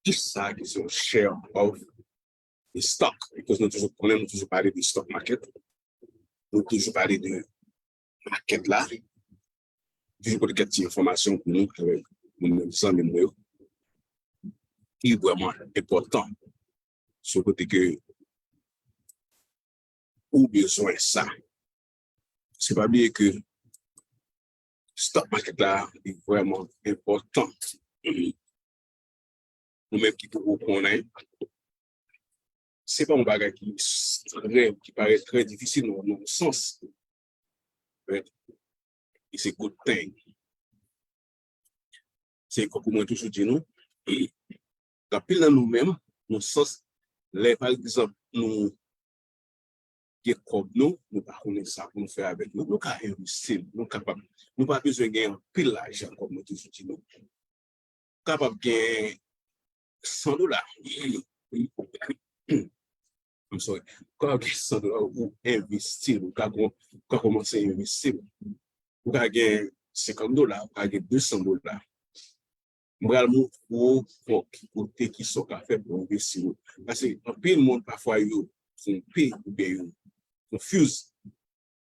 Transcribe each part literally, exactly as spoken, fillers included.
Kisa ki se yon share of the stock? Because nou toujou konnen, nou toujou pale de stock market. Nou toujou pale de market la. Toujou pote kèk ti enfòmasyon pou nou avèk moun, zanmi mwen yo. Ki vrèman enpòtan. Se kote ke ou bezwen sa. Se pa bliye ke stock market la li vrèman enpòtan. Nou menm ki poko konnen, se pa yon bagay ki trè, ki parèt trè difisil nan, nan yon sans. But it's a good thing. Se kòm mwen toujou di nou, anpil nan nou menm, nan sans, lè pa egzanp nou gen kòb nou, nou pa konnen sa pou nou fè avèk nou, nou ka envesti l, nou kapab, nou pa bezwen gen anpil lajan kòm mwen toujou di nou. Kapab gen san dola. I'm sorry. Kapab gen san dola ou envesti l, ou ka, ou ka kòmanse envesti l. Ou ka gen senkant dola, ou ka gen de san dola. M pral montre w ki kote ki sa w ka fè pou envesti yo. Paske anpil moun pafwa yo twonpe oubyen yo confuse.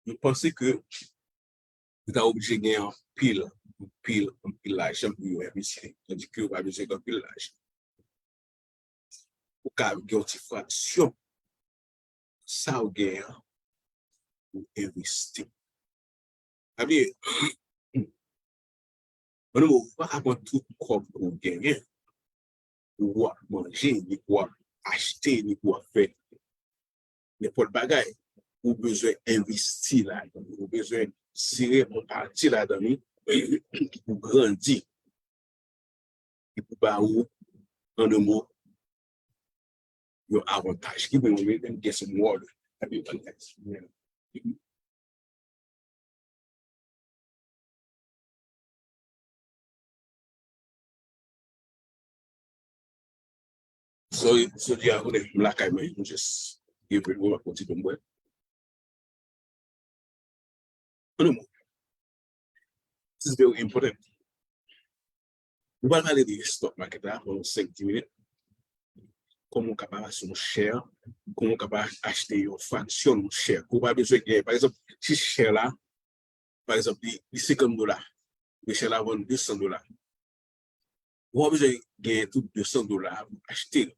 Yo panse ke yo ta oblije gen anpil, anpil, anpil lajan pou yo envesti. Tandis ke yo pa bezwen gen anpil lajan. Ou ka gen yon ti fraksyon sa w gen an pou envesti. Sa vle, ann mo, ou pa ka pran tout kòb ke w genyen pou w ap manje, ni pou w ap achte, ni pou w ap fè nenpòt bagay. Ou bezwen envesti ladan li. Ou bezwen tire yon pati ladan li ki pou grandi, ki pou ba ou, an de mo, yon avantaj, ki pou yon, yon get some water. Sorry, sorry, a konnen m lakay mwen, m just gen pil mwen pa konti pou m bwè. Ann mo, this is very important. Nou pral pale de stock market la pandan senk di minit. Kòman w kapab achte yon share, kòman w kapab achte yon fraksyon yon share. Ou pa bezwen gen, pa egzanp, si share la, pa egzanp, li, li senkant dola, men share la vann de san dola. Ou pa bezwen gen tout de san dola pou achte l.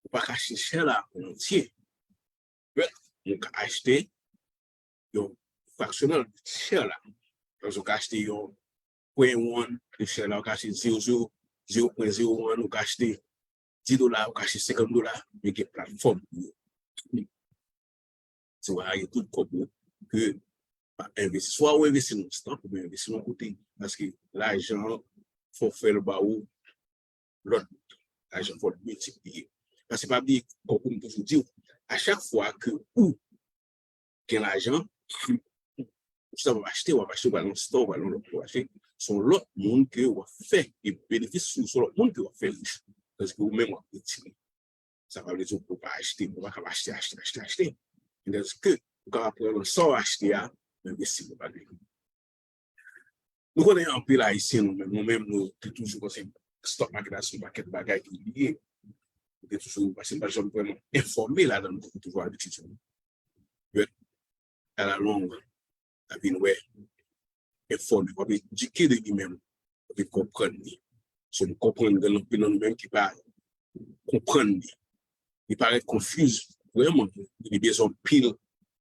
Ou pa ka achte share la an antye. But, ou ka achte yon fractional share la. Paske ou ka achte yon pwen wan de share la, ou ka achte zero zero, zero pwen zero wan, ou ka achte dis dola, ou ka achte senkant dola, men gen platfòm pou yo. Se w a gen tout kòb ou ke pa envesti. Swa ou envesti nan stock, oubyen envesti nan kote. Paske lajan an, fò w fè l ba ou lòt bout. Lajan fò l miltipliye. Paske pa bliye, kòm m toujou di w, a chak fwa ke ou gen lajan, ou sa w ap achte, w ap achte, w al nan store, w al nan lòt, w ap achte. Se yon lòt moun ke w ap fè, e benefis sou, se yon lòt moun ke w ap fè rich. Paske ou menm w ap retire. Sa pa vle di ou pa achte, ou pa kapab achte, achte, achte, achte. Men èske ou kapab pran nan sa w achte a, envesti nan bagay. Nou konnen anpil Ayisyen nou menm, nou menm nou te toujou panse stock market la se yon pakèt bagay ki lye. Nou te toujou, paske nou pa t janm vrèman enfòme ladan l, nou te toujou abitye di nou. But, a la long, w ap vin wè, enfòme, w ap edike de li menm, w ap vin konprann li. So, nou konprann gen anpil nan nou menm ki pa konprann li. Li parèt confuse, vrèman. Li bezwen anpil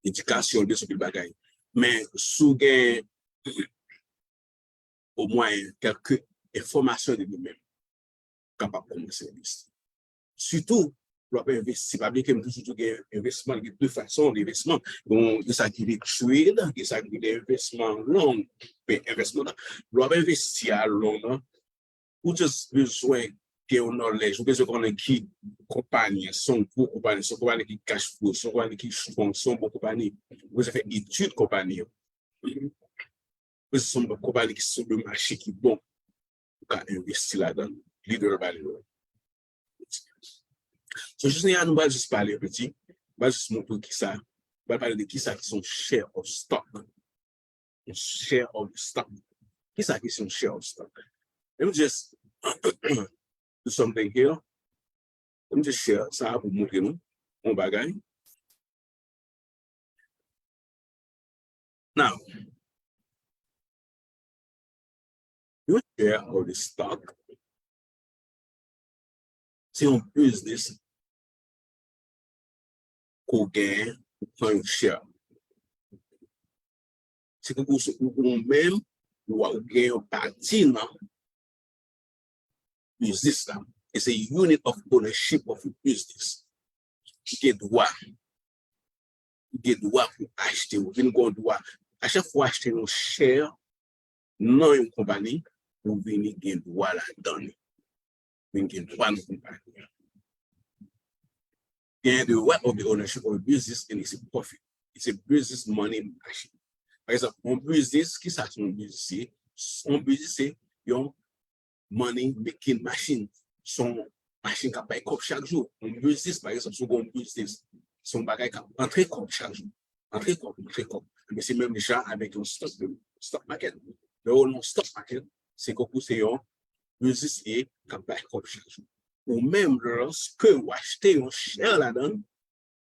edikasyon, li bezwen anpil bagay. Men, si w gen omwen kèlke enfòmasyon de li menm, kapab kòmanse envesti. Sitou, lè w ap envesti, pa bliye ke m toujou di w gen envesman, gen de fason envesman. Gen, gen sa ki rele trade, gen sa ki rele envesman long. Men envesman nan, lè w ap envesti a long nan, ou just bezwen gen yon knowledge, ou bezwen konnen ki konpayi an, se yon gwo konpayi, se yon konpayi ki cash flow, se yon konpayi ki strong, se yon bon konpayi. Ou bezwen fè etid konpayi an. Ou bezwen se yon konpayi ki sou le mache ki bon. Ou ka envesti ladan li, li de l ba li. So, jounen an, nou pral jis pale yon piti, nou pral jis montre w kisa, nou pral pale de kisa ki se yon share of stock. Yon share of stock. Kisa ki se yon share of stock? Let me just something here. Mwen te share sa pou montre nou yon bagay. Now, yon share of the stock, se yon business ke w genyen, ou pran yon share. Se tankou se ou, ou menm, ou, ou gen yon pati nan business la. E se unit of ownership of a business. Ou gen dwa. Ou gen dwa pou achte. Ou vin gen dwa. A chak fwa w achte yon share nan yon konpani, ou vin gen dwa ladan li. Vin gen dwa nan konpani an. Gen the right of the ownership of a business and its profit. It's a business money machine. Pa egzanp, yon business, ki sa se yon business ye? Yon business se yon money making machine. Se yon machin k ap bay kòb chak jou. Yon business, pa egzanp, si w gen yon business, se yon bagay k ap antre kòb chak jou. Antre kòb, antre kòb. Ebyen, se menm jan avèk yon stock, stock market. Lè w nan stock market, se tankou se yon business li ye k ap bay kòb chak jou. Ou menm, lòske w achte yon share ladan l,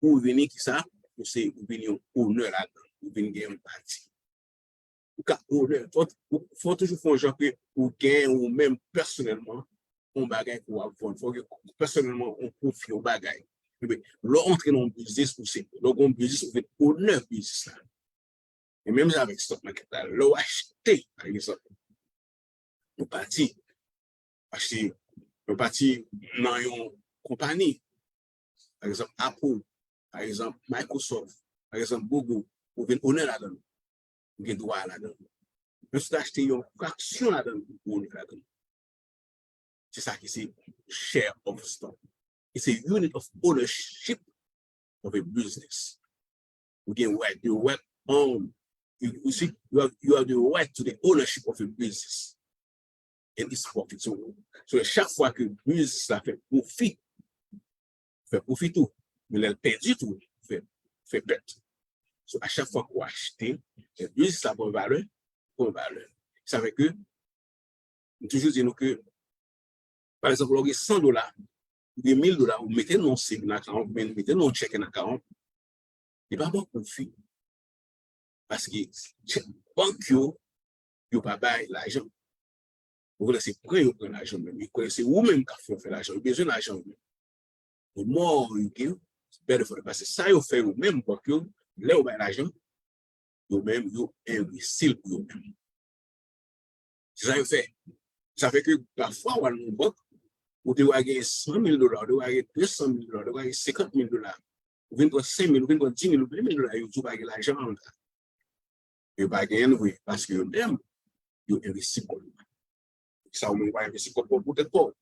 ou vini ki sa? Ou se, ou vini yon owner ladan l. Ou vin gen yon pati. Ou ka owner. Fò, ou, fò toujou fè yon jan ke ou gen ou menm pèsonèlman yon bagay ke w ap vann. Fò ke pèsonèlman yon pwofi, yon bagay. Ebyen, lè w antre nan yon biznis, ou se, lè w gen yon biznis, ou vin owner biznis la. E menm jan avèk stock market la, lè w achte, pa egzanp, yon pati, achte yon pati nan yon konpani, pa egzanp, Apple, pa egzanp, Microsoft, pa egzanp, Google, ou vin owner ladan l. Ou gen dwa ladan l. Menm si w ta achte yon fraksyon ladan l, ou owner ladan l. Se sa ki se share of stock. It's a unit of ownership of a business. Ou gen right, the right, um, you, you see, you have, you have the right to the ownership of a business and its profit. So, so chak fwa ke biznis la fè pwofi, fè pwofi tou, men lè l pèdi tou, fè, fè pèt. So, a chak fwa ke w achte, lè biznis la pran valè, pran valè. Sa fè ke, m toujou di nou ke, pa egzanp, lè w gen san dola, ou gen mil dola, ou mete nan yon saving account, oubyen mete nan yon checking account, li pa ba w pwofi. Paske bank yo, yo pa bay lajan. Ou konnen se pran yo pran lajan menm. Yo konnen se ou menm k ap fè yo fè lajan. Yo bezwen lajan yo menm. The more you give, the better for them. Paske sa yo fè yo menm, bank yo, lè yo bay lajan, yo menm, yo envesti l pou yo menm. Se sa yo fè. Sa fè ke pafwa w al nan yon bank, ou te va gen san mil dola, ou te va gen de san mil dola, ou te va gen senkant mil dola, ou vin pran senk mil, ou vin pran dis mil, ou ven mil dola, yo di w pa gen lajan anba. Yo pa genyen l vre, paske yo menm, yo envesti kòb yo. Sa ou menm w pa envesti kòb pa w pou tèt pa w.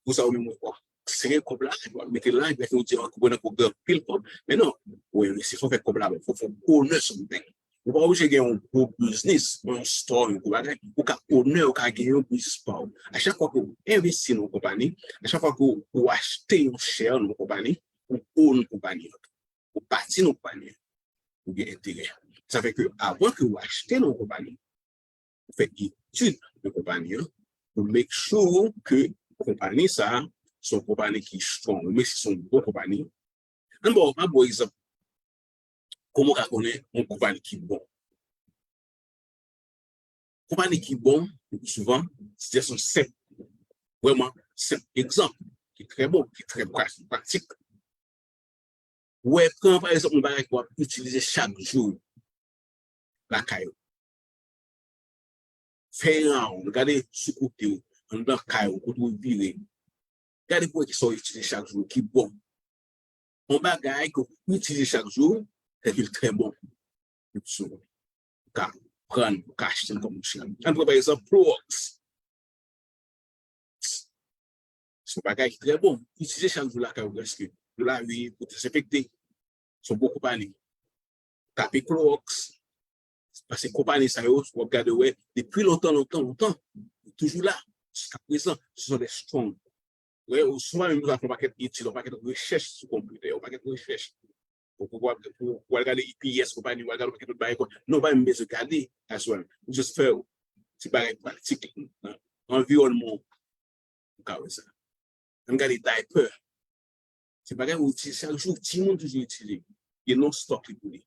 Pou sa ou menm w ap sere kòb la, w ap mete l la, epi ou di, "Ah, konprann ankò gen anpil kòb." Men non, ou envesti, fò w fè kòb la, fò, fò w owner something. Ou pa oblije gen yon gwo biznis, yon store, yon gwo bagay. Ou ka owner, ou ka gen yon biznis pa w. A chak fwa ke w envesti nan yon konpani, a chak fwa ke w, ou achte yon share nan yon konpani, ou own konpani an. Ou pati nan konpani an. Ou gen enterè. Sa fè ke avan ke w achte nan yon konpani, ou fè etid de konpani an, ou make sure ke konpani sa a se yon konpani ki strong, ou make sure se yon bon konpani. Ann ba w, ann ba w egzanp, kòman w ka konnen yon konpani ki bon? Konpani ki bon, le pli souvan, se jis yon senp, vrèman senp egzanp, ki trè bon, ki trè pra-, pratik. Ou wè, pran pa egzanp yon bagay ke w ap itilize chak jou lakay ou. Fè yon rawonn, gade sou kote w, anndan kay ou, kote w vire. Gade pou wè kisa w itilize chak jou ki bon. Yon bagay ke w itilize chak jou, sèke l trè bon. Sou, ou ka pran, ou ka achte l kòm yon chèn. Ann pran pa egzanp Clorox. Se yon bagay ki trè bon. Itilize chak jou lakay ou prèske. Pou lave, pou dezenfekte. Se yon bon konpani. Tape Clorox. Paske konpani sa yo, w ap gade wè, depi lontan, lontan, lontan, yo toujou la. Jiska prezan, se sont des strong. Wè, ou swa menm ou ta fè yon pakèt etid, yon pakèt rechèch sou konpitè, yon pakèt rechèch. Ou pou, pou, pou al gade E P S konpani, ou al gade yon pakèt lòt bagay ankò. Non, pa menm bezwen gade, as well. Ou just fè ti bagay pratik nan anviwònman ou, ou ka wè sa. Ann gade diaper. Se bagay ou itilize chak jou, timoun toujou itilize. Gen non stock li pou li.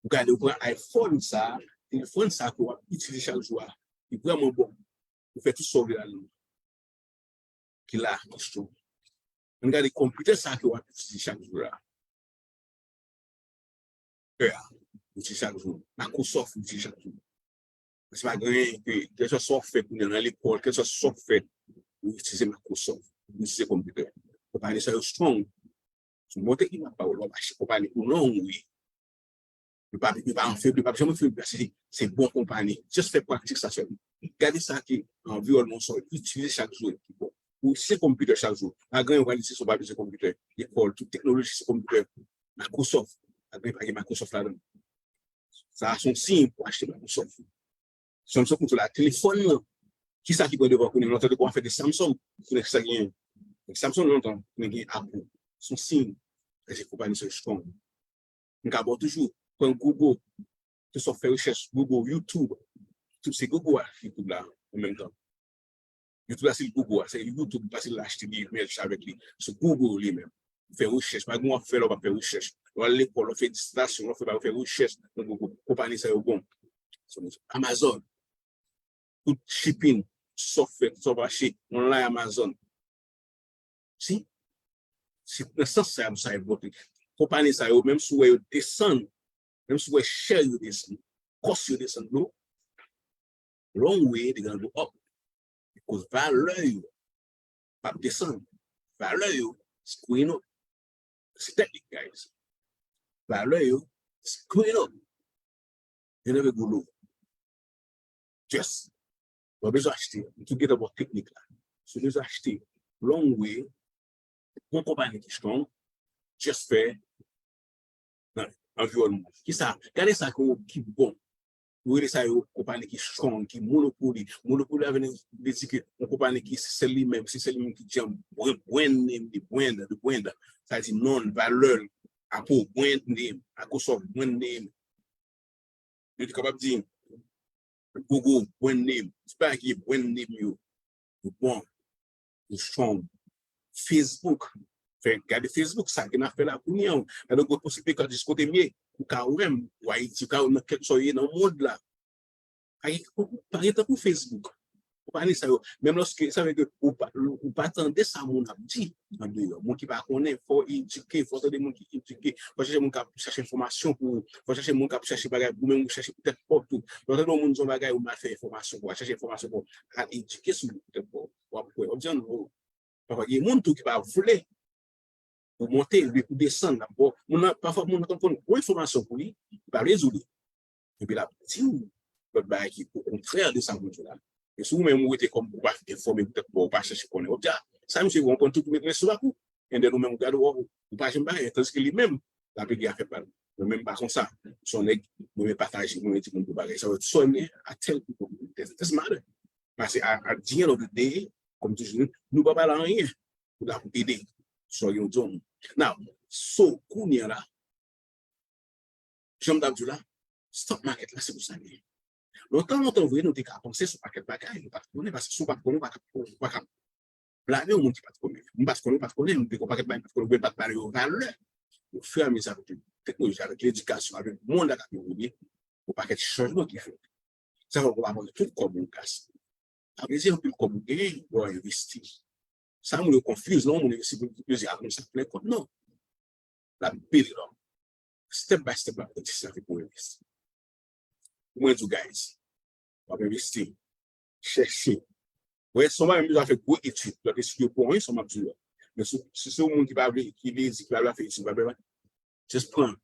Ou gade, ou pran iPhone sa, telefòn sa ke w ap itilize chak jou a, li vrèman bon. Ou fè tout sa w vle ladan l. Ki la, ki strong. Ann gade konpitè sa ke w ap itilize chak jou la. Air, ou itilize chak jou. Microsoft, ou itilize chak jou. Se pa gen anyen ke, kèlswa sa w fè kounye a nan lekòl, kèlswa sa w fè, ou itilize Microsoft, ou itilize konpitè. Konpayi sa yo strong. Se yon bon teknik m ap ba w, w ap achte konpayi pou long wi. Yo pa, yo pa anfebli, yo pa janm anfebli, paske se, se bon konpayi. Just fè pratik sa sèlman. Gade sa ki anviwònman sa w itilize chak jou ki bon. Ou se konpitè chak jou. Pa gen yon itilize, w pa itilize konpitè. Lekòl, tout teknoloji se konpitè. Microsoft. Pa gen, pa gen Microsoft ladan. Sa a se yon siy pou achte Microsoft. Samsung konn la telefòn nan. Kisa ki pran devan kounye a? Lontan te konn afè de Samsung. Kounye a kisa gen? Samsung lontan, kounye a gen Apple. Se yon siy. Paske konpayi sa yo strong. M ka ba w toujou. Pran Google. Tout sa w fè rechèch, Google, YouTube. Tout se Google a, YouTube la, an menm tan. YouTube la, se Google a, se YouTube, fasil achte li, merge avèk li. Se Google li menm. Fè rechèch, pa gen w ap fè la, w ap fè rechèch. Lè w al lekòl, w ap fè dizètasyon, w ap fè, w ap fè rechèch nan Google. Konpayi sa yo bon. Amazon. Tout shipping, sa w fè, sa w achte, online Amazon. Si? Se nan sans sa y ap, sa y ap monte. Konpayi sa yo, menm si w wè yo desann, menm si w wè share yo desann, kòs yo desann, bro, long way they gonna go up. Because valè yo p ap desann. Valè yo is going up. Se teknik, guys. Valè yo is going up. Yo never go low. Just. Ou pa bezwen achte. M tou gentan ba w teknik la. Si w bezwen achte long way, bon konpayi ki strong, just fè nan anviwònman. Kisa? Gade sa ki, ki bon. Yo rele sa yo konpayi ki strong, ki monopoli. Monopoli a vle di ke yon konpayi ki se sèl li menm, se sèl li menm ki djanm brand, brand name li, brand, the brand. Sa vle di non, valè l, Apple, brand name, Microsoft, brand name. Yo te kapab di Google, brand name. Se pa ki brand name yo. Yo bon. Yo strong. Facebook. Fè gade Facebook, sa gen afè la kounye a. Gade gwo posiblite ka jis kote m ye. Ou ka wè m, ou Ayiti, ou ka wè m nan kèk sa w ye nan mond la. Pa gen, pa gen tankou Facebook. Ou pa ni sa yo. Menm lòske, sa vle di ou pa, ou pa tande sa moun ap di andeyò. Moun ki pa konnen, fò w edike, fò w tande moun ki edike. Fò w chache moun k ap chache enfòmasyon pou ou. Fò w chache moun k ap chache bagay pou ou menm, ou chache pou tèt pa w tou. Lè w tande yon moun di yon bagay, ou mal fè enfòmasyon pou ou, al chache enfòmasyon pou ou. Al edike sou li pou tèt pa w. W ap kwè. W ap di, "Ah non." Pafwa, gen moun tou ki pa vle ou monte, li pou desann, l ap ba w. Moun nan, pafwa, moun nan konn gwo enfòmasyon pou li, li pa vle di w li. Epi l ap di w lòt bagay ki o kontrè de sa moun di w la. E si ou menm ou rete kòm ou pa enfòme poutèt ou pa chèche konnen, w ap di, "Ah, sa misye konn tout, ou met men sou bak ou." And then ou menm ou gade, ou, ou pa janm bagay, tandiske li menm, l ap regle afè pa l. Mwen menm pa konsa. Se yon nèg, mwen menm pataje, mwen menm di moun pou bagay. Sa vle di, so, I tell people, it doesn't matter. Paske at, at the end of the day, kòm toujou, nou pa pale anyen. Ou la pou ede. So, yon di w. Now, so, kounye a la, jan m t ap di w la, stock market la, se pou sa li ye. Lontan, lontan vre, nou te ka panse sou pakèt bagay, nou pa t konnen, paske si w pa t konnen, ou pa t ap, ou pa t ap blame yon moun ki pa t konnen. M pa t konnen, ou pa t konnen, m te gon pakèt bagay m pa t konnen, ou pa t ba yo valè. Au fur et à mesure, avèk teknoloji, avèk ledikasyon, avèk mond la k ap evolye, gon pakèt chanjman ki fèt. Sa fè w pa panse tout kòb ou gaste. Apre se anpil kòb ou genyen, ou envesti. Sa moun yo confuse, non, moun envesti pou yo di, "Ah, moun sa plen kòb." Non. L ap build it up. Step by step, l ap kontinye sa pou envesti. Pou mwen di w, guys, w ap envesti. Chèche. Wè, se pa menm bezwen fè gwo etid. Lòt etid yo pou anyen, sa m ap di w. Men si, si se yon moun ki pa vle, ki lezi, ki pa vle fè etid, pa bezwen. Just pran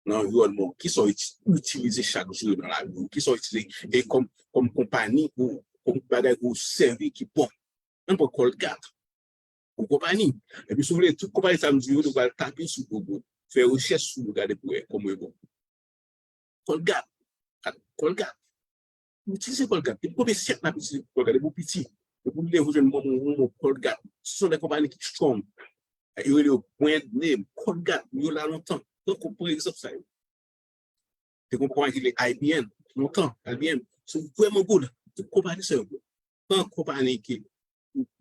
nan anviwònman w. Kisa w iti-, itilize chak jou nan lavi w? Kisa w itilize e kòm, kòm konpayi ou, kòm bagay ou sèvi ki bon? Ann pran Colgate. Yon konpayi. Epi si w vle, tout konpayi sa m di yo, nou pral tape sou Google. Fè rechèch sou yo, gade pou wè kòman yo bon. Colgate. Colgate. Nou itilize Colgate. Depi konbyen syèk n ap itilize Colgate? Depi w piti. Depi w leve w jwenn manman w, manman w, Colgate. Se yon de konpayi ki strong. Yo rele yo brand name. Colgate. Yo la lontan. Tankou, pa egzanp, sa yo. Te gon konpayi ki rele I B M. Lontan, I B M. Se vrèman good. Tout konpayi sa yo good. Pran konpayi ki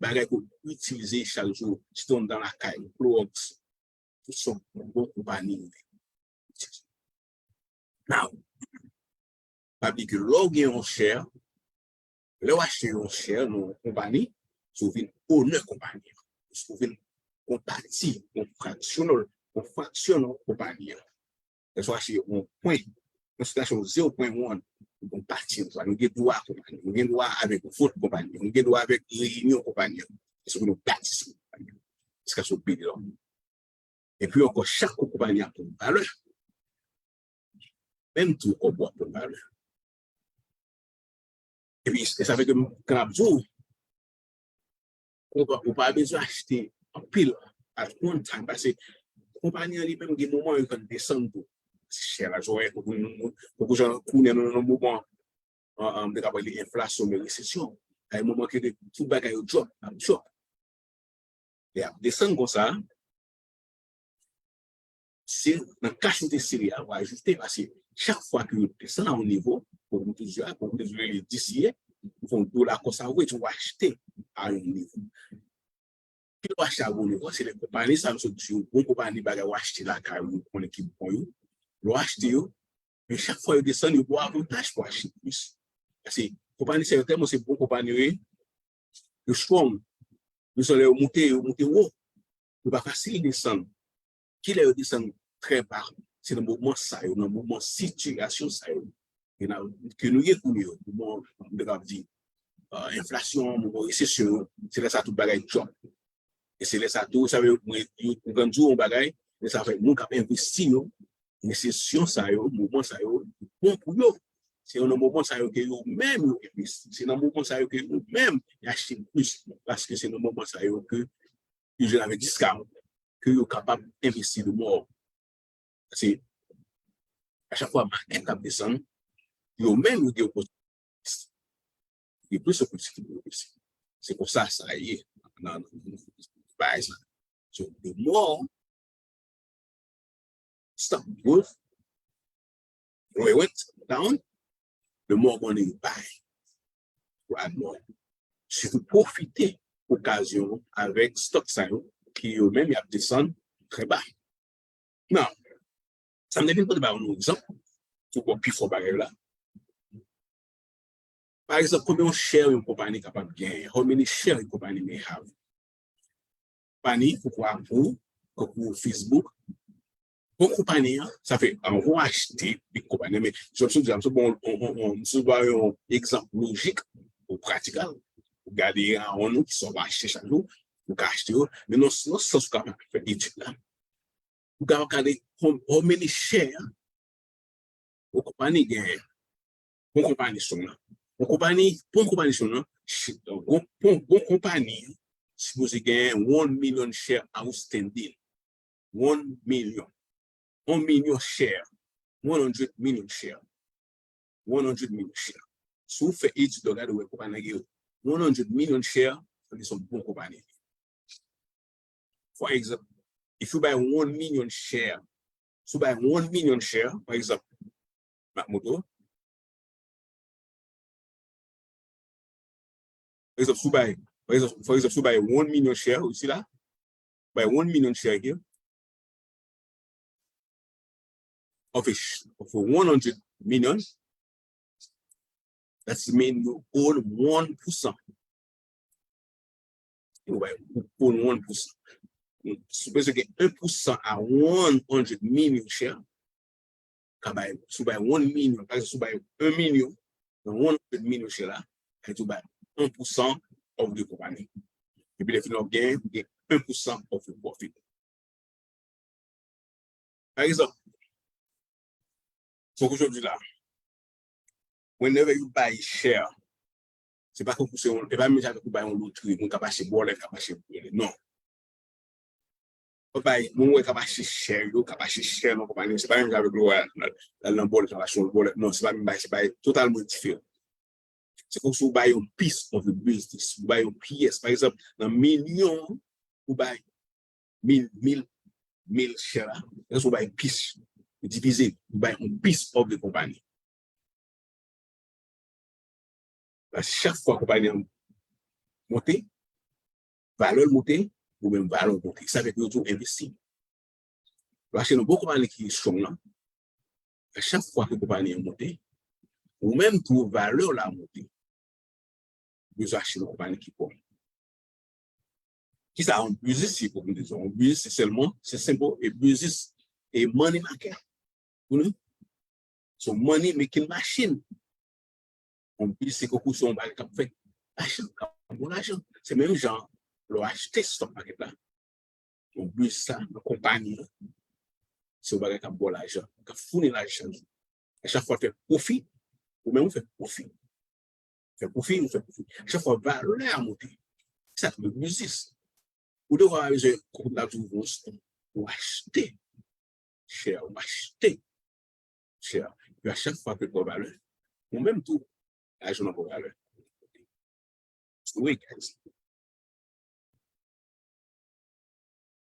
bagay ke w itilize chak jou, sitou anndan lakay, klowòks, tout sa yon bon konpayi. Now, pa bliye ke lè w gen yon share, lè w achte yon share nan yon konpayi, se w vin owner konpayi an. Se w vin yon pati, yon fractional, yon fraksyon nan konpayi an. Lè w achte yon pwen, yon sitasyon zero point one, yon pati nan konpayi, ou gen dwa konpayi, ou gen dwa avèk vòt konpayi, ou gen dwa avèk reyinyon konpayi an. Se w vin yon pati nan konpayi an. Jiskaske w peye lòt. Epi ankò, chak kou konpayi a pran valè, menm tou kòb ou ap pran valè. Epi, e sa fè ke m kapab di w, ou pa, ou pa bezwen achte anpil at one time, paske konpayi an li menm gen moman yo konn desann tou. Share la, jan w wè, tankou jan kounye a nou nan moman, an, an, m te ka pale de enflasyon, men resesyon. Gen moman ke tout bagay yo drop, ap drop. Lè y ap desann konsa, se nan kantite seri a, w ajoute, paske chak fwa ke yo desann a yon nivo, pou m toujou, pou m toujou rele D C A, ou fè yon dola konsa, ou achte a yon nivo. Ki lè w achte a yon nivo, se lè konpayi sa yo sot di yo, bon konpayi bagay w achte lakay ou, ou konnen ki bon yo. Lè w achte yo, men chak fwa yo desann, yo ba w avantaj pou achte plis. Paske konpayi sa yo tèlman se bon konpayi yo ye, yo strong. Yo se lè yo moute, yo moute wo. Yo pa fasil desann. Ki lè yo desann trè ba? Se nan moman sa yo, nan moman sitiyasyon sa yo. Ke nou ye kounye yo, moman, m te kapab di, euh, enflasyon, moman resesyon, se lè sa tout bagay drop. E se lè sa tou, sa vle, mwen, yo, mwen konn di w yon bagay, men sa fè moun k ap envesti yo, resesyon sa yo, moman sa yo, bon pou yo. Se nan moman sa yo ke yo menm yo envesti. Se nan moman sa yo ke yo menm y achte plis. Paske se nan moman sa yo ke yo jwenn avèk discount, ke yo kapab envesti de mò. Paske a chak fwa makèt ap desann, yo menm yo gen opòtinite, gen plis opòtinite pou yo envesti. Se konsa sa ye nan, nan, nan bagay sa. So, the more stock growth, when it went down, the more money you buy. Right, bon. Sitou pwofite okazyon avèk stock sa yo ki yo menm y ap desann trè ba. Now, sa m te vin pote ba nou egzanp pou wè pi fò bagay la. Pa egzanp, konbyen yon share yon konpayi kapab genyen? How many share a company may have? Konpayi, tankou Apple, tankou Facebook, bon konpayi an, sa fè, anvan w achte big konpayi, men, jan m sot di a, m sot ba w yon, yon, yon, m sot ba w yon egzanp lojik, ou pratikal, ou gade rawon nou, ki sa w achte chak jou, ou ka achte yo, men nan, nan sans ou ka fè etid la. Ou ka gade how, how many share yon konpayi genyen. Bon konpayi sou nan. Bon konpayi, bon konpayi sou nan. Bon, bon, bon konpayi sipoze genyen one million share outstanding. One million. One million share. One hundred million share. One hundred million share. Si w fè etid ou gade, ou wè konpayi gen one hundred million share, sa vle di se yon bon konpayi. For example, if you buy one million share, si w bay one million share, pa egzanp, m ap montre w. Pa egzanp, si w bay, pa egzanp, for example, si w bay one million share isi la, bay one million share here, of a, of a one hundred million, that's mean you own one percent. Ou bay, ou own one percent. Si w bezwen gen un percent a one hundred million share, ka bay, si w bay one million, pa egzanp, si w bay un million nan one hundred million share la, sa vle di ou bay un percent of the company. Epi lè fini w ap gen, ou gen un percent of the profit. Pa egzanp, tankou jodi la, whenever you buy share, se pa tankou se yon, e pa menm jan tankou bay yon lotri, moun k ap achte bòlèt, k ap achte, non. Ou bay, moun wè k ap achte share yo, k ap achte share nan konpayi, se pa menm jan avèk lè w al nan bòlèt, w al achte yon bòlèt, non, se pa menm bagay, se bagay totalman diferan. Se kòmsi ou bay yon piece of the business, ou bay yon pyès. Pa egzanp, nan milyon, ou bay mil, mil, mil share la. Ou bay piece, ou divize, ou bay yon piece of the company. Paske chak fwa konpayi an monte, Valè l monte, ou menm valè w monte. Sa fè ke yo di w envesti. Lè w achte nan bon konpayi ki strong lan, a chak fwa ke konpayi an monte, ou menm tou valè w la monte. Ou bezwen achte nan konpayi ki bon. Kisa yon biznis ye pou m di w? Yon biznis se sèlman, se senp e biznis e money maker. Ou konnen? Se yon money making machine. Yon biznis se konkou se yon bagay k ap fè lajan, k ap bon lajan. Se menm jan lè w achte stock market la. Yon biznis sa, yon konpayi, se yon bagay k ap ba w lajan, k ap founi lajan. A chak fwa l fè pwofi, ou menm ou fè pwofi. Fè pwofi, ou fè pwofi. A chak fwa valè a monte, sa k rele biznis. Ou te ka bezwen, konpayi la di w, ou achte share, ou achte share. Epi a chak fwa ke l pran valè, ou menm tou, lajan w pran valè. Wi, guys.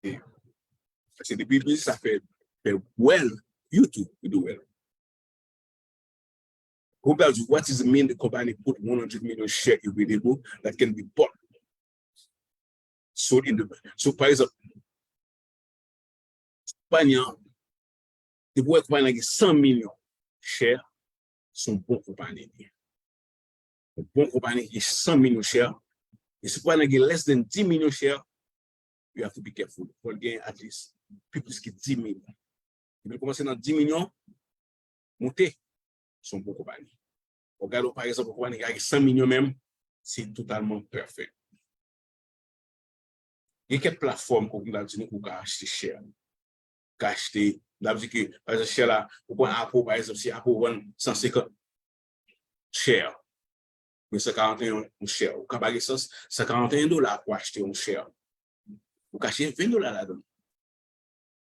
E, se depi biznis sa fè, fè well, you too, you do well. Konpayi la di, what is mean the company put one hundred million share available that can be bought? So, in the, so, pa egzanp, konpayi an, depi w wè konpayi an gen san milyon share, se yon bon konpayi li ye. Yon bon konpayi gen san milyon share. E si konpayi an gen less than dis milyon share, you have to be careful. Fò l gen at least pi plis ke dis milyon. Depi l kòmanse nan dis milyon, monte, se yon bon konpayi. Ou gade, pa egzanp, yon konpayi ki gen san milyon menm, se totalman perfect. Gen kèk platfòm, kon m ta di nou, ou ka achte share. Ou ka achte, m ta di ke, pa egzanp, share la, ou pran Apple, pa egzanp, si Apple vann san senkant share, men san karanteyen yon share. Ou ka pa gen san, san karanteyen dola pou achte yon share. Ou ka achte ven dola ladan l.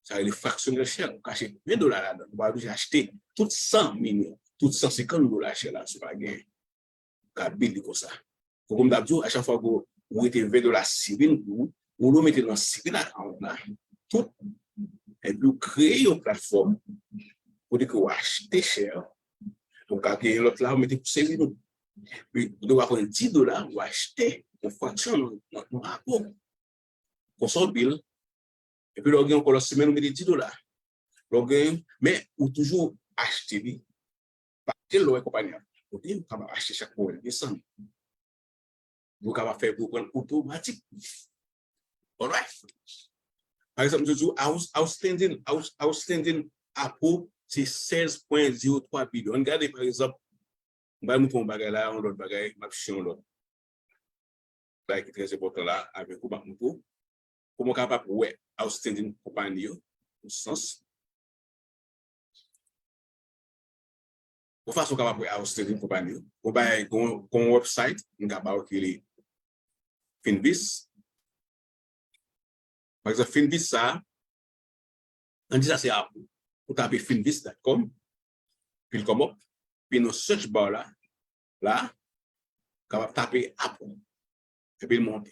Sa rele fractional share. Ou ka achte ven dola ladan l. Ou pa oblije achte tout san milyon, tout san senkant dola share la si w pa gen. Ou ka build li konsa. Fòk m t ap di w, a chak fwa ke w rete ven dola saving pou ou, ou mete nan saving account la, tout, epi w kreye yon platfòm kote ke w achte share, ou ka gen lòt la, ou mete pou saving ou. Epi, ou te ka pran dis dola, ou achte yon fraksyon nan, nan, nan Apple. Konsa w build. Epi lè w gen ankò lòt semèn, ou mete dis dola. Lè w gen, men ou toujou achte li. Pa kite lè w wè konpayi an monte, ou kapab achte chak mwa l desann. Ou kapab fè pou pran otomatik. Alright? Pa egzanp, m te di w, out-, outstanding, out-, outstanding Apple, se sèz pwen zewo twa bilyon. Ann gade, pa egzanp, m pral montre yon bagay la, yon lòt bagay, m ap chita yon lòt bagay ki trè enpòtan la avèk ou, m ap montre w kòman w kapab wè outstanding konpayi yo, yon sans. Yon fason w kapab wè outstanding konpayi yo. Yon bagay, yon, yon website, m ka ba w ki rele Finviz. Pa egzanp, Finviz sa, ann di sa se Apple. Ou tape finviz dot com, epi l come up, epi nan search bar la, la, kapab tape Apple. Epi l monte.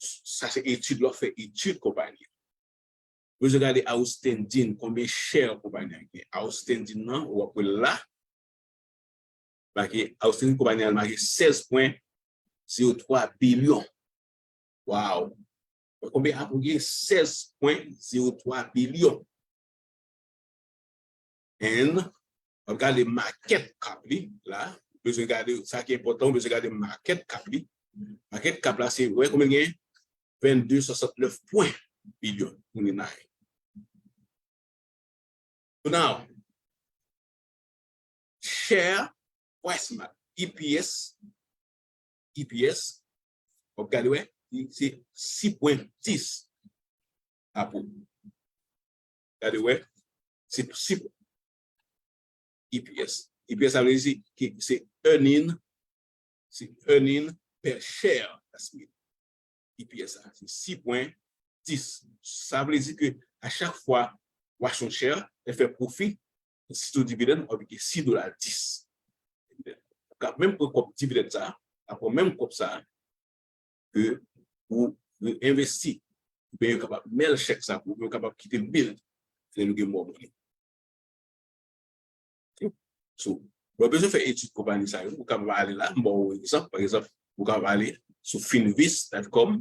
Sa se etid, lè w fè etid konpayi an. Ou bezwen gade outstanding, konbyen share konpayi an gen. Outstanding nan, w ap wè l la. Make outstanding konpayi an make sèz pwen zewo twa bilyon. Wow! Konbyen Apple gen? Sèz pwen zewo twa bilyon. And, w ap gade market cap li la. Ou bezwen gade, sa ki enpòtan, ou bezwen gade market cap li. Market cap la, se, wè konbyen l gen? Vennde swasantnèf pwen bilyon pou li nan. So now, share price, E P S, E P S, w ap gade wè, li se sis pwen dis Apple. Gade wè, se sis E P S. E P S sa vle di se, ki, se earning, se earning per share, that's mean. E P S la, se sis pwen dis. Sa vle di ke a chak fwa w achte yon share, lè fè pwofi, sitou dividend, w ap gen sis dola dis. Ou ka menm pran kòb dividend sa, w ap pran menm kòb sa, ke ou reinvesti. Oubyen yo kapab mail chèk sa pou ou, yo kapab kite l build. Lè nou gen more money. Ok? So, lè w bezwen fè etid konpayi sa yo, ou kapab ale la, m ba w egzanp, pa egzanp, ou kapab ale sou finviz dot com,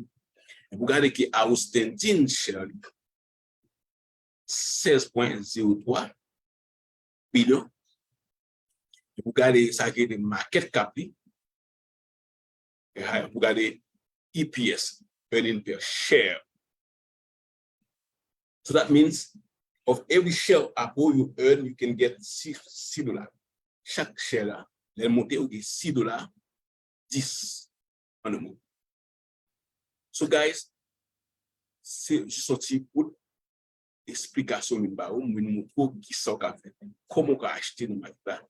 epi w gade ki outstanding share li, sèz pwen zewo twa bilyon. Epi w gade sa ki rele market cap li, epi w gade E P S, earning per share. So that means of every share Apple you earn, you can get six, six dola. Chak share la, lè l monte, ou gen six dola, dis an nou mo. So guys, se jis yon ti bout esplikasyon m vin ba ou, m vin montre w kisa w ka fè, kòman w ka achte nan market la,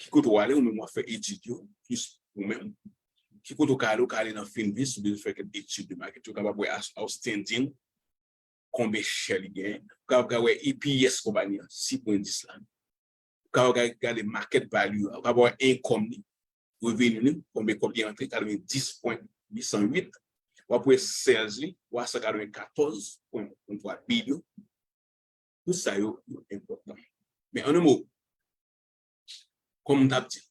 ki kote w ale, ou menm w ap fè etid yo, plis ou menm. Ki kote w ka ale, w ka ale nan Finviz, ou bezwen fè kèk etid de market, ou kapab wè outstanding, konbyen share li genyen. Ou kapab wè E P S konpayi an, sis pwen dis la. Ou kapab gade market value a, ou kapab wè income li, reveni li, konbyen kòb li antre, katrevenndis pwen uit san uit. W ap wè sales li, w a san katrevennkatòz pwen twa bilyon. Tout sa yo, yo enpòtan. Men an yon mo, kòm m t ap di,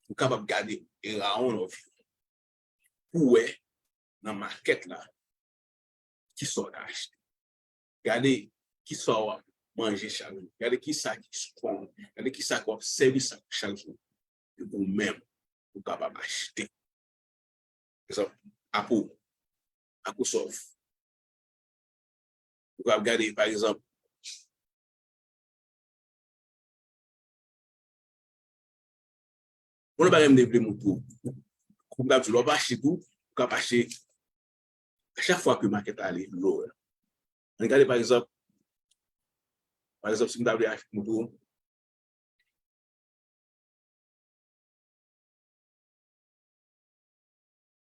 ou kapab gade around of you pou wè nan market la kisa w ka achte. Gade kisa w ap manje chak jou. Gade kisa ki strong. Gade kisa k ap sèvi sa chak jou. Epi ou menm, ou kapab achte. Pa egzanp, Apple, Microsoft. Ou kapab gade, pa egzanp, yon lòt bagay m te vle montre w. Kòm m t ap di, lè w ap achte tou, ou kapab achte a chak fwa ke market la ale lower. Ann gade, pa egzanp, pa egzanp, si m ta vle ach-, montre w,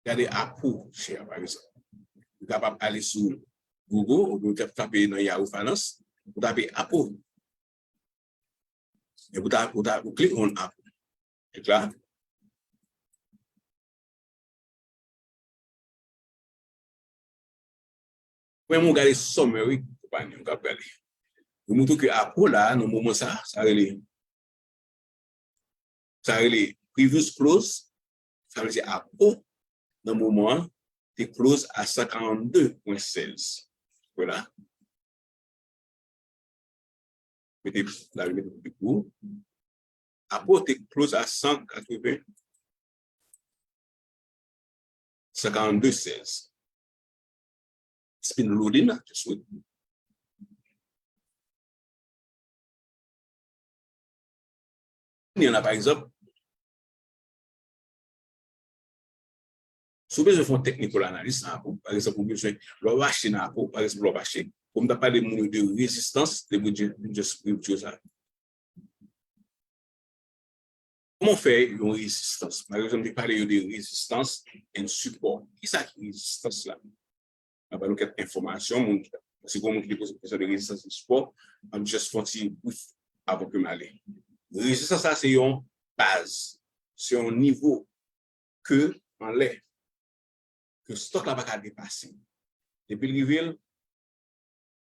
gade Apple share, pa egzanp. Ou kapab ale sou Google, oubyen ou t-, tape nan Yahoo Finance, ou tape Apple. Epi ou ta, ou ta, ou click on Apple. Click la. Premye ou gade summary konpayi an k ap gade. Yo montre ke Apple la, nan moman sa, sa rele, sa rele previous close, sa vle di Apple, nan moman an, te close a san karannde pwen sèz. Vwala. Mete, la, mete pou piblik ou. Apple te close a san katreven, san karannde sèz. It's been loading, I just wait. Kounye a la, pa egzanp, si w bezwen fè yon technical analysis nan Apple, pa egzanp, ou bezwen, lè w achte nan Apple, pa egzanp, lè w achte, kòm m t ap pale moun yo de rezistans, te mwen just, just review sa. Kòman w fè yon rezistans? Pa egzanp, m te pale yo de rezistans and sipò. Kisa ki rezistans la? Mwen ba nou kèk enfòmasyon, moun ki, si gen moun ki te poze kesyon de rezistans e sipò, m ap just fè yon ti brief avan ke m ale. Rezistans la se yon baz, se yon nivo ke anlè, ke stock la pa ka depase. Depi l rive l,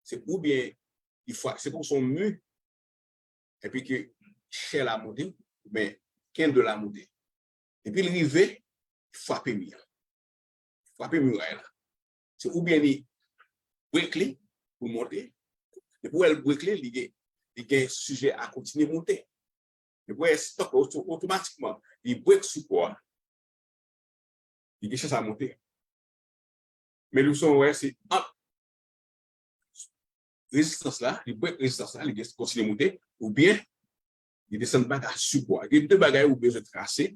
se oubyen li frape, se kòm se yon mi, epi ke share la monte, oubyen candle la monte. Depi l rive, li frape mi an. Li frape miray la. Se oubyen li break li pou l monte. Depi w wè l break li, li gen, li gen sijè a kontinye monte. Depi w wè stock la oto-, otomatikman, li break sipò a, li gen chans a monte. Men leson wè se ant rezistans la, li break rezistans la, li gen kontinye monte, oubyen li desann baka sipò a. Gen de bagay ou bezwen trase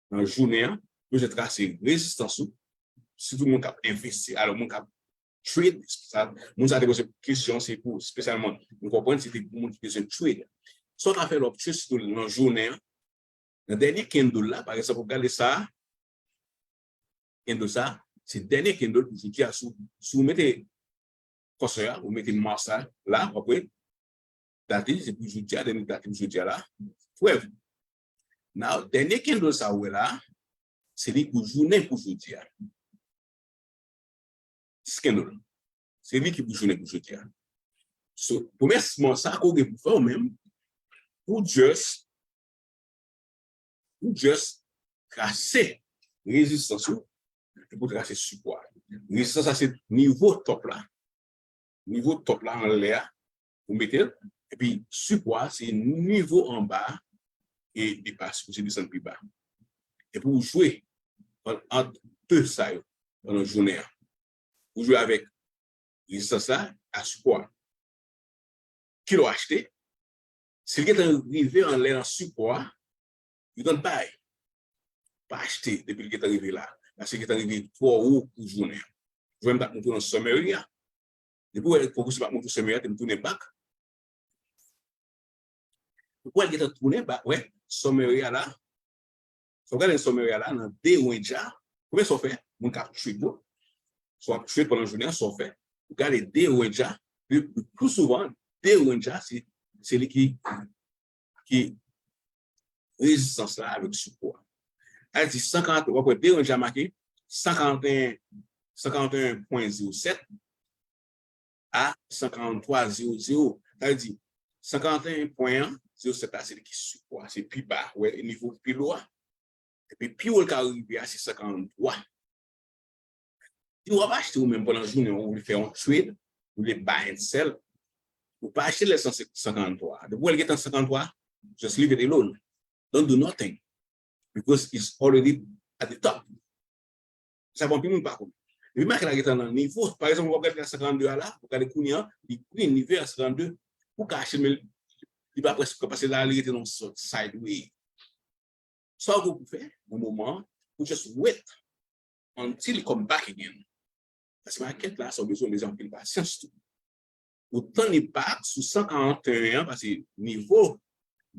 nan jounen an, ou bezwen trase rezistans ou, sitou moun k ap envesti, alò moun k ap trade, sa, moun sa te poze kesyon, se pou, espesyalman, m konprann se te pou moun ki bezwen trade. Sa w ta fè lè w ap trade, sitou nan jounen an, nan dènye candle la, pa egzanp, ou gade sa, candle sa, se dènye candle pou jodi a, si w, si w mete kòsè a, ou mete mouse la, la, w ap wè, dat li, se pou jodi a, dènye dat li pou jodi a la. Prèv. Now, dènye candle sa ou wè la, se li pou jounen pou jodi a. Dis candle. Se li ki pou jounen pou jodi a. So, premye moman sa ke w gen pou fè w menm, ou just, ou just trase rezistans ou, epi w trase sipò a. Rezistans la se nivo top la. Nivo top la anlè a, ou mete l, epi sipò a se nivo anba a, e li pa sipoze desann pi ba. Epi w jwe ant, ant de sa yo pandan jounen an. Ou jwe avèk rezistans la a sipò a. Kilè w achte, si l gentan rive anlè nan sipò a, you don't buy. Pa achte depi l gentan rive la. Paske l gentan rive twò wo pou jounen an. Jwè m t ap montre w nan summary a. Depi w wè pwofesè m ap montre w summary a, te m tounen back. Ou wè l gentan tounen back, wè, summary a la. Sa w gade summary a la, nan de range a, konbyen sa w fè? Moun k ap trade yo. Sa w ap trade pandan jounen an, sa w fè? Ou gade de range a, le, le pli souvan, de range a, se, se li ki, ki rezistans la avèk sipò a. Sa di san karant, w ap wè de range a make san karant en, san karant en pwen zewo sèt a san karant twa zewo zewo. Sa vle di, san karant en pwen zewo sèt la, se li ki sipò a, se pi ba, wè, nivo pi lo a. Epi pi wo l ka rive a, se san karant twa. Si w ap achte ou menm pandan jounen an, ou vle fè yon trade, ou vle buy and sell, ou pa achte lè san, san karant twa. Depi w wè l gentan san karant twa, just leave it alone. Don't do nothing. Because it's already at the top. Sa bon, anpil moun pa konnen. Depi maket la gentan nan nivo, pa egzanp, w ap gade la san karant de a la, w gade kounye an, li green, li vè a san karant de. Ou ka achte l, men li pa prèske, paske la, li rete nan sòt sideway. Sa w gen pou fè, nan moman an, ou just wait until it come back again. Paske maket la, sa w bezwen, bezwen anpil pasyans tou. Ou tann li back sou san karant en an, paske nivo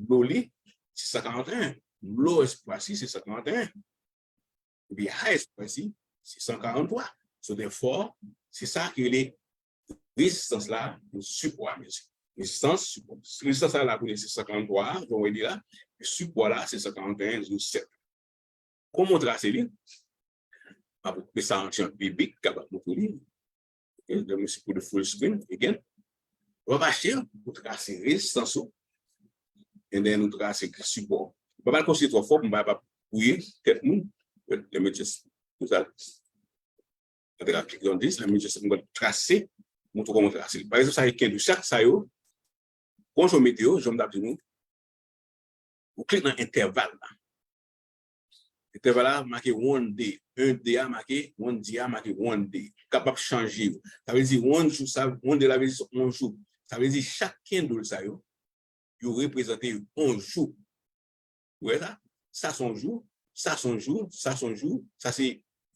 lo li, se san karant en. Lowest price, se san karant en. Epi highest price, se san karant twa. So, therefore, se sa ki rele rezistans la, sipò a, mesye. Rezistans, sipò. Rezistans la, la kounye se san karant twa a, jan w wè li la, e sipò la, se san karant en zewo sèt. Kòman w trase li? M ap koupe sa an ti jan pi big, kapab montre li. Ok, lè mwen se pou the full screen, again. W ap achte, ou trase rezistans ou, and then ou trase sipò. M pa pral konsidere twò fò, m pa, pa bwouye tèt moun. Let me just do that. Let me just, m pral trase, montre kòman trase. Pa egzanp, sa yo kendu, chak sa yo, konsa w mete yo, jan m t ap di nou, ou klik nan entèval la. Entèval la make one day. En day a make, one day a make one day. Kapab chanje yo. Sa vle di one jou, sa, one day la vle di yon jou. Sa vle di chak candle sa yo, yo reprezante yon jou. Ou wè sa? Sa se yon jou, sa se yon jou, sa se yon jou, sa se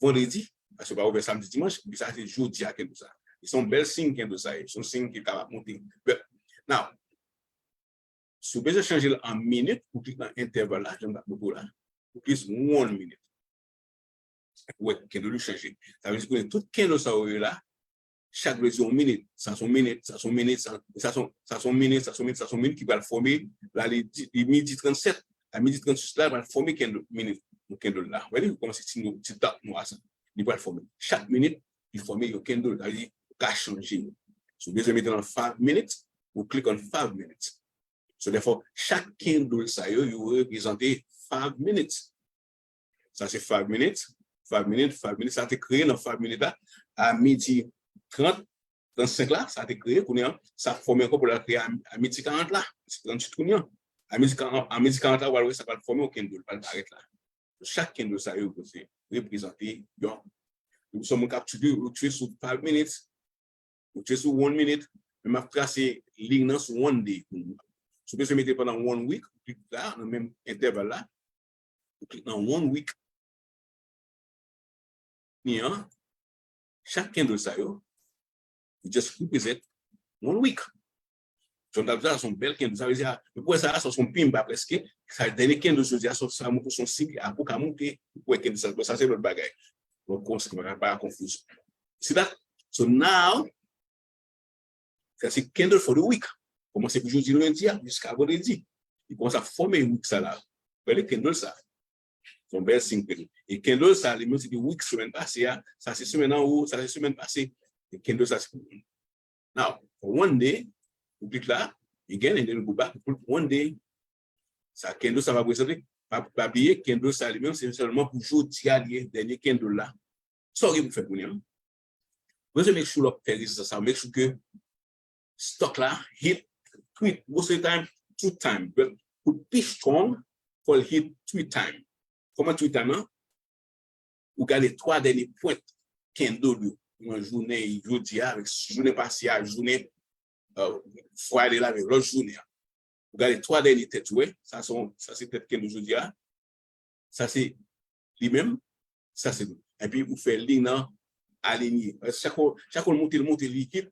vandredi, paske yo pa ouvè samdi, dimanch, epi sa se jodi a candle sa. Se yon bèl siy candle sa ye, se yon siy ki kapab monte. But, now, si w bezwen chanje l an minit, ou klik nan entèval la, jan m t ap montre w la, ou klik one minute. Ou wè candle yo chanje. Sa vle di kounye tout candle sa yo ye la, chak vle di yon minit, sa se yon minit, sa se yon minit, sa, sa se yon, sa se yon minit, sa se yon minit, sa se yon minit ki pral fòme, la li di, li midi trannsèt, a midi trannsis la, pral fòme candle, minit, yon candle la. Ou wè li kòmanse ti, ti dòt nwa sa. Li pral fòme. Chak minit, li fòme yon candle. Sa vle di, ou ka chanje yo. Si w bezwen mete nan five minutes, ou click on five minutes. So, therefore, chak candle sa yo, yo reprezante five minutes. Sa se five minutes, five minutes, five minutes. Sa te kreye nan five minutes la, a midi trant, trannsenk la, sa te kreye, kounye an, sa fòme ankò pou l al kreye a, a midi karant la, se trannwit kounye an. A midi karant, a midi karant la, w al wè sa pral fòme yon candle, pral parèt la. Chak candle sa yo, se reprezante yon, se yon moun k ap trade, ou trade sou five minutes, ou trade sou one minute, men m ap trase liy nan sou one day pou nou. Si w bezwen mete pandan one week, ou klik la, nan menm entèval la, ou klik nan one week. Ni an, chak candle sa yo, you just represent one week. Jan m t ap di a, se yon bèl candle. Sa vle di, a, ou wè sa, sa se yon pimba prèske. Sa dènye candle jodi a, sa, sa montre se yon siy, a pou ka monte. Ou wè candle sa, bon, sa se lòt bagay. Bon, konsa, pa, pa konfizyon. See that? So now, sa se candle for the week. Kòmanse pou jodi lendi a, jiska vandredi. Li kòmanse ap fòme week sa la. Wè le candle sa. Se yon bèl siy candle. E candle sa, li menm se te week semèn pase a, sa se semèn anwo, sa se semèn pase. E candle sa se pou Now, for one day, ou klik la, again, and then go back, pou one day. Sa candle sa va prezante, pa, pa bliye, candle sa li menm, se sèlman pou jodi a li ye, dènye candle la. Sa w gen pou fè kounye a? Ou bezwen make sure lè w ap fè rezistans sa, make sure ke stock la hit three, most of the time, two time. But pou l pi strong, fò l hit three time. Kòman three time lan? Ou gade twa dènye pwent candle yo nan jounen jodi a, avèk jounen pase a, jounen uh, Friday la, avèk lòt jounen an. Ou gade twa dènye tèt, ou wè, sa se yon- sa se tèt candle jodi a, sa se li menm, sa se li. Epi ou fè liy nan alinye. Chak fwa chak fwa l monte, l monte, li kit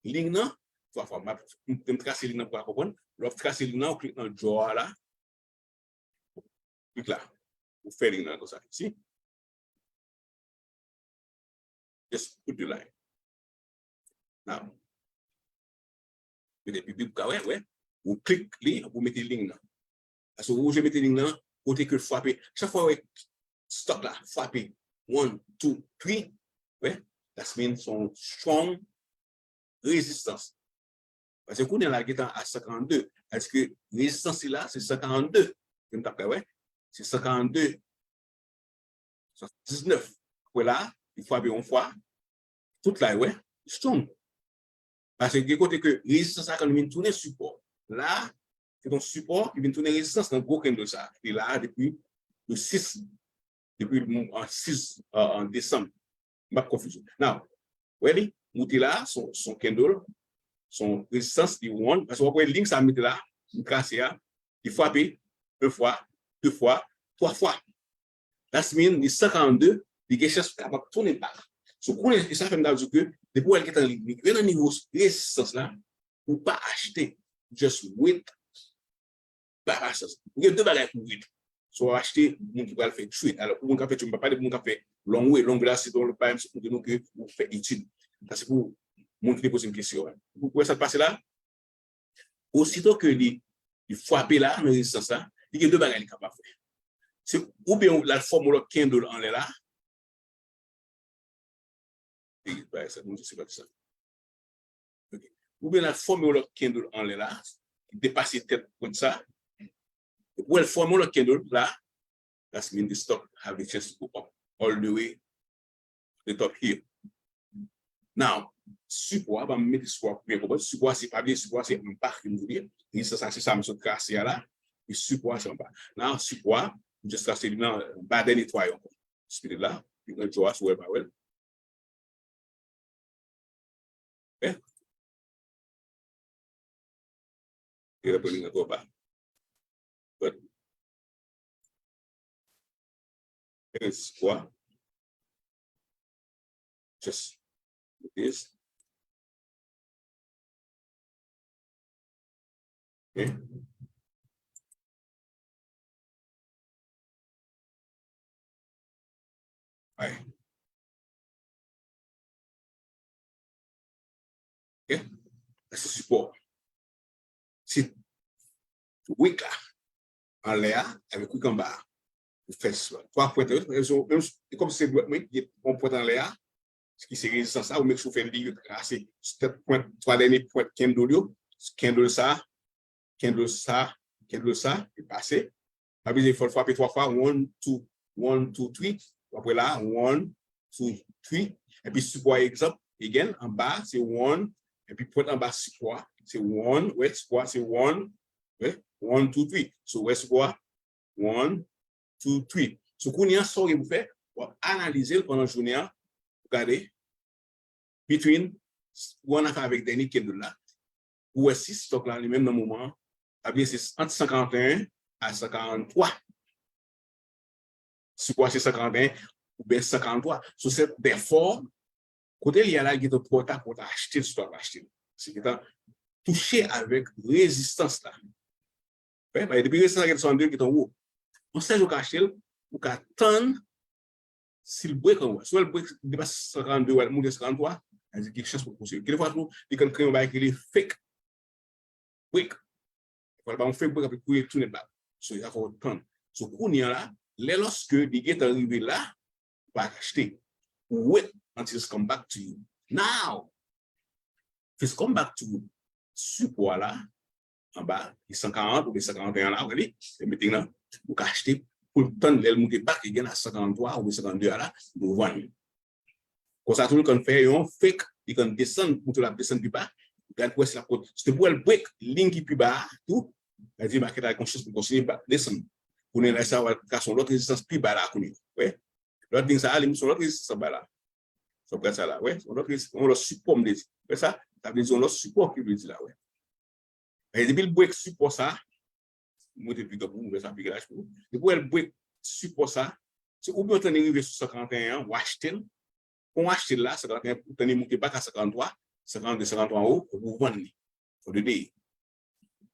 liy nan, twa fwa. M ap- m- m trase liy nan pou w ka konprann. Lè w ap trase liy nan, ou klik nan draw a la, klik la. Ou fè liy nan konsa. Si? Just put the line. Now, mete pi pi pou ka wè, wè. Ou klik li, ou mete liy nan. Paske ou oblije mete liy nan, kote ke l frape. Chak fwa wè stock la frape one, two, three, wè, that's mean se yon strong rezistans. Paske kounye a la gentan a san karannde. Èske rezistans li la, se san karannde. Ke m t ap ka wè. Se san karannde. Swasanndisnèf. Wè la, li frape yon fwa. Tout la, wè, strong. Paske gen kote ke rezistans la kan vin tounen sipò. La, se yon sipò ki vin tounen rezistans nan gwo candle sa. Li la depi le sis, depi an sis an desanm. M p ap konfize w. Now, wè li, moute la, son, son candle, son rezistans, li one. Paske w ap wè liy sa mete la, m trase a, li frape, de fwa, de fwa, twa fwa. That's mean, li san karannde, li gen chans kapab tounen back. So, kounye, e sa fè m ta di ke, depi w wè l gentan li, li rive nan nivo rezistans la, ou pa achte, just wait, pa pasyans. Ou gen de bagay pou wait. So, w ap achte moun ki pral fè trade. Alò, pou moun k ap fè trade, m pa pale pou moun k ap fè long way. Long way la, se yon lòt bagay, m se pou nou ke ou fè etid. Sa se pou moun ki te poze m kesyon an. Ou wè sa k pase la? Osito ke li, li frape la, nan rezistans la, li gen de bagay li kapab fè. Se oubyen l al fòme yon lòt candle anlè la. E, bagay sa, moun se pa sa. Ok. Oubyen l al fòme yon lòt candle anlè la, ki depase tèt pwent sa. Epi w wè l fòme yon lòt candle la, that's mean the stock have a chance to go up all the way the top here. Now, sipò a, ban m mete sipò a pou byen konprann. Sipò a, se pa byen, sipò a, se anba ke m di byen. Rezistans la, se sa m sot trase a la. E sipò a, se anba. Now, sipò a, m just trase li nan anba dènye twa yo ankò. Spirit la, li nan draw a, si w wè l pa wè l. Eh? Li reponn li nan twò ba. But, there is sipò a. Just like this. Ok. Ay. Ok. Sa se sipò. Se wick la anlè a avèk wick anba a. Ou fè twa pwent yo, menm si, e kòm se dwèt mwen, gen yon pwent anlè a, ki se rezistans la, ou make sure ou fè li trase tèt pwent, twa dènye pwent candle yo, candle sa, candle sa, candle sa, e pase. Pa bezwen fò l frape twa fwa, one, two, one, two, three. W ap wè la, one, two, three. Epi sipò a egzanp, again, anba, se one, epi pwent anba sipò a, se one, wè, sipò a, se one, wè, one, two, three. So, wè sipò a, one, two, three. So, kounye a, sa w gen pou fè, w ap analize l pandan jounen an, pou gade, between, ou annafè avèk dènye candle la, pou wè si stock la, li menm nan moman an, ap rete ant san karanteyen a san karanntwa. Sipò a se san karanteyen oubyen san karanntwa. So, se, therefore, kote li a la, li gentan twò ta pou w ta achte l, si w ta achte l. Se gentan touche avèk rezistans la. Wè, paske depi rezistans la gentan sou an de, gentan wo. Yon sèl jan w ka achte l, ou ka tann si l break anwo. Si w wè l break, depase san karannde, w al moute san karanntwa, sa vle di gen chans pou l kontinye. Gen de fwa tou, li konn kreye yon bagay ki rele fake break. Fò l ba yon fake break, apre kounye tounen back. So, sa fò w tann. So, kounye a la, lè lòske li gentan rive la, ou pa achte. Ou wait until it's come back to you. Now, if it's come back to you, sipò a la, anba, li san karant oubyen san karanteyen la, ou wè li, se meeting nan, ou ka achte pou l tann lè l moute back again a san karanntwa oubyen san karannde a la, ou vann. Konsa tou, li konn fè yon fake, li konn desann, montre l ap desann pi ba. Gad pou wè si l ap konn. Si w wè l break liy ki pi ba a, tou, sa vle di makèt la gen chans pou l kontinye ba, desann. Kounye a la, sa va ka se yon lòt rezistans pi ba la kounye a. Wè. Lòt liy sa a, li se yon lòt rezistans anba la. Sa w gad sa la, wè. Se yon lòt rezistans, yon lòt sipò m te di. Wè sa? Sa vle di yon lòt sipò ki vle di la, wè. E depi l break sipò sa, m mete l pi gran pou ou, m fè sa pi laj pou ou. Depi w wè l break sipò sa, se oubyen w tann li rive sou san karant e en an, w achte l. Kon w achte l la, san karant e en, ou tann li moute baka san karant twa, san karant de, san karant twa anwo, ou vann li. For the day.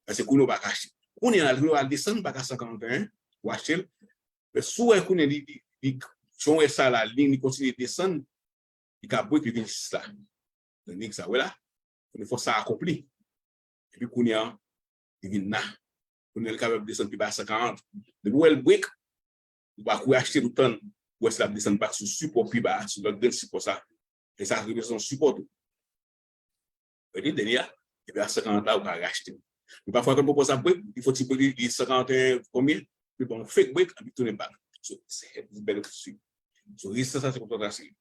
Paske kounye a ou pa ka achte. Kounye a la, kounye a al desann baka san karant e en, ou achte l. Men si w wè kounye a li, li, li, si w wè sa la, li, li kontinye desann, li ka break, li vin jis la. Donk, sa, w wè la, kounye a fòs sa akonpli. Epi kounye a, li vin la. Kounye a, li kapab desann pi ba san karant. Depi w wè l break, ou pa kouri achte l, ou tann, ou wè si l ap desann back sou sipò pi ba a, sou lòt grenn sipò sa. E sa reprezante yon sipò tou. Epi dènye a, epi a san karant la, ou ka rachte l. Men pafwa, kan pwopo sa break, li fè ti break, li, li san karant e en konbyen? Li ba w fake break, epi tounen back. So, se bèl swi. So, rezistans sa, se konsa sa ye.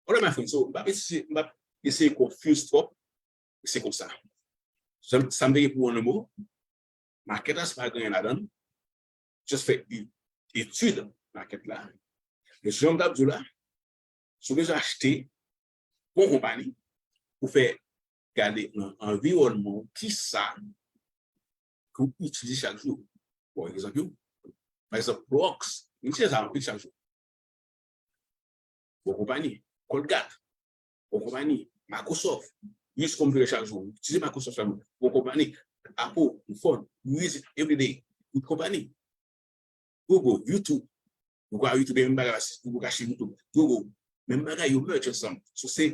Alright, my friend, so, m p ap eseye, m p ap eseye confuse twòp, se konsa. Sa, sa m te gen pou w an mo, makèt la, se pa gen anyen ladan l. Just fè e-, etid makèt la. Men jan m t ap di w la, si w bezwen achte bon konpani, ou fè gade nan anviwònman w, kisa ke w itilize chak jou. Bon, egzanp yo, pa egzanp, Clorox, m itilize sa anpil chak jou. Bon konpani, Colgate, bon konpani, Microsoft, use kòm w vle chak jou, itilize Microsoft chak jou, bon konpani, Apple, iPhone, use it every day, good konpani. Google, YouTube, ou ka YouTube, menm bagay la, si Google ka achte YouTube, Google, menm bagay, yo merge ansanm. So, se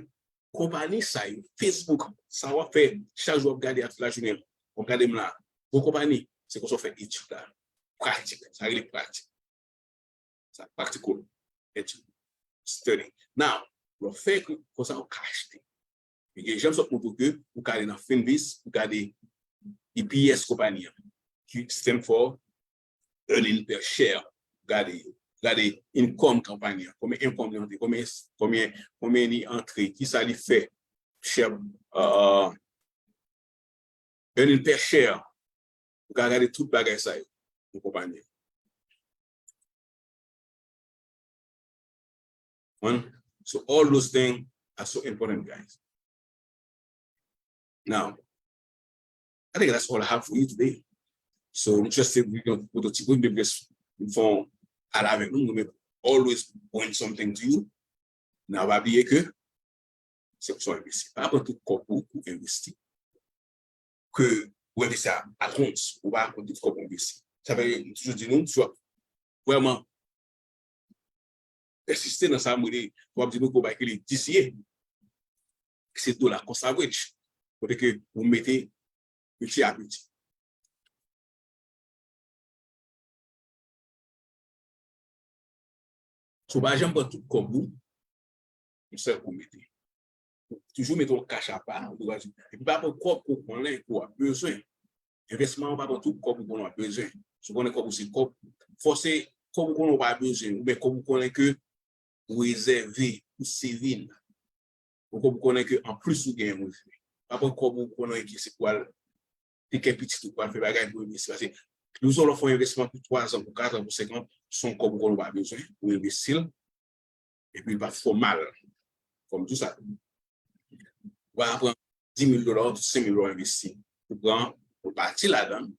konpani sa yo, Facebook, sa w ap fè, chak jou w ap gade a tout lajounen, w ap gade m la, bon konpani, se konsa w fè etid la. Pratik, sa rele pratik. Sa practical. Etid. Study. Now, lè w fè konsa, ou ka achte. E gen jan m sot montre w ke ou ka ale nan Finviz, ou gade E P S konpani an, ki stand for earning per share. Gade yo. Gade income konpani an. Konbyen income li antre, konbyen, konbyen, konbyen li antre, kisa li fè. Share, uh, earning per share. Ou ka gade tout bagay sa yo nan konpani an. One. So all those things are so important, guys. Now, I think that's all I have for you today. So, m just te vin yon pwototipo, m te vle fè yon pale avèk nou, m always bring something to you. Now, pa bliye ke se pou sa w envesti. Pa pran tout kòb ou pou envesti. Ke ou envesti a, at once, ou pa pran tout kòb ou envesti. Sa fè, m toujou di nou, si w ap vrèman pèsiste nan sa, m rele, w ap di nou ke w bay ke li D C A. Se dola cost average. Kote ke ou mete piti a piti. Si w pa janm pran tout kòb ou, yon sèl kou w mete. Toujou mete yon kach apa, ou ka di, epi pa pran kòb ke w konnen ke w ap bezwen. Envèsman an, pa pran tout kòb ou konnen w ap bezwen. Si w konnen kòb ou se kòb, fò se kòb ou konnen w pa bezwen, oubyen kòb ou konnen ke ou rezève, ou saving. Yon kòb ou konnen ke anplis ou genyen yon revni. Pa pran kòb ou konnen ke se pou al te kè pitit ou, pou al fè bagay pou envesti. Paske lè w fè yon envèsman pou twa zan, pou kat zan, pou senk an, se yon kòb ou konnen ou pa bezwen, ou envesti l, epi li p ap fè w mal. Kòm tou sa. Ou pa pran dis mil dola, ou senk mil dola envesti. Ou pran yon pati ladan l,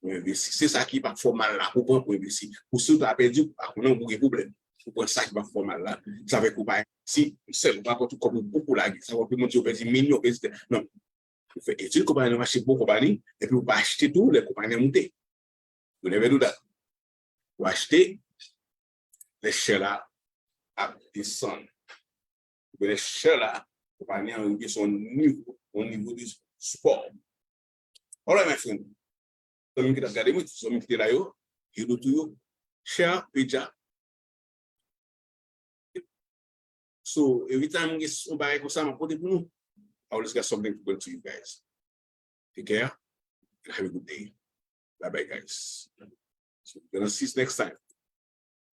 ou envesti. Se sa ki p ap fè w mal la, ou pran pou envesti. Pou si w ta pèdi, ou pa konnen ou gen pwoblèm. Ou pran sa ki p ap fè w mal la. Sa fè ke ou pa envesti sèl, ou pa pran tout kòb ou, ou lage. Sa fè ke moun di yo pèdi milyon, pèdi tè. Non. Ou fè etid konpani, ou achte bon konpani, epi ou pa achte tou lè konpani an moute. Ou leve nou dat. Ou achte, lè share la ap desann. Ou lè share la, konpani an rive sou yon nivo, yon nivo de sipò. Alright, my friend. Zanmi ki t ap gade mwen, zanmi ki te la yo, hello to you. Share page a. So, every time m gen yon bagay konsa, m ap pote pou nou. I always got something to bring to you guys. Take care and have a good day. Bye bye, guys. So, we're gonna see you next time.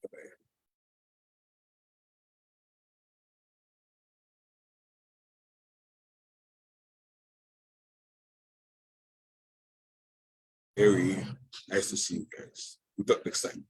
Bye bye. Very nice to see you guys. We talk next time.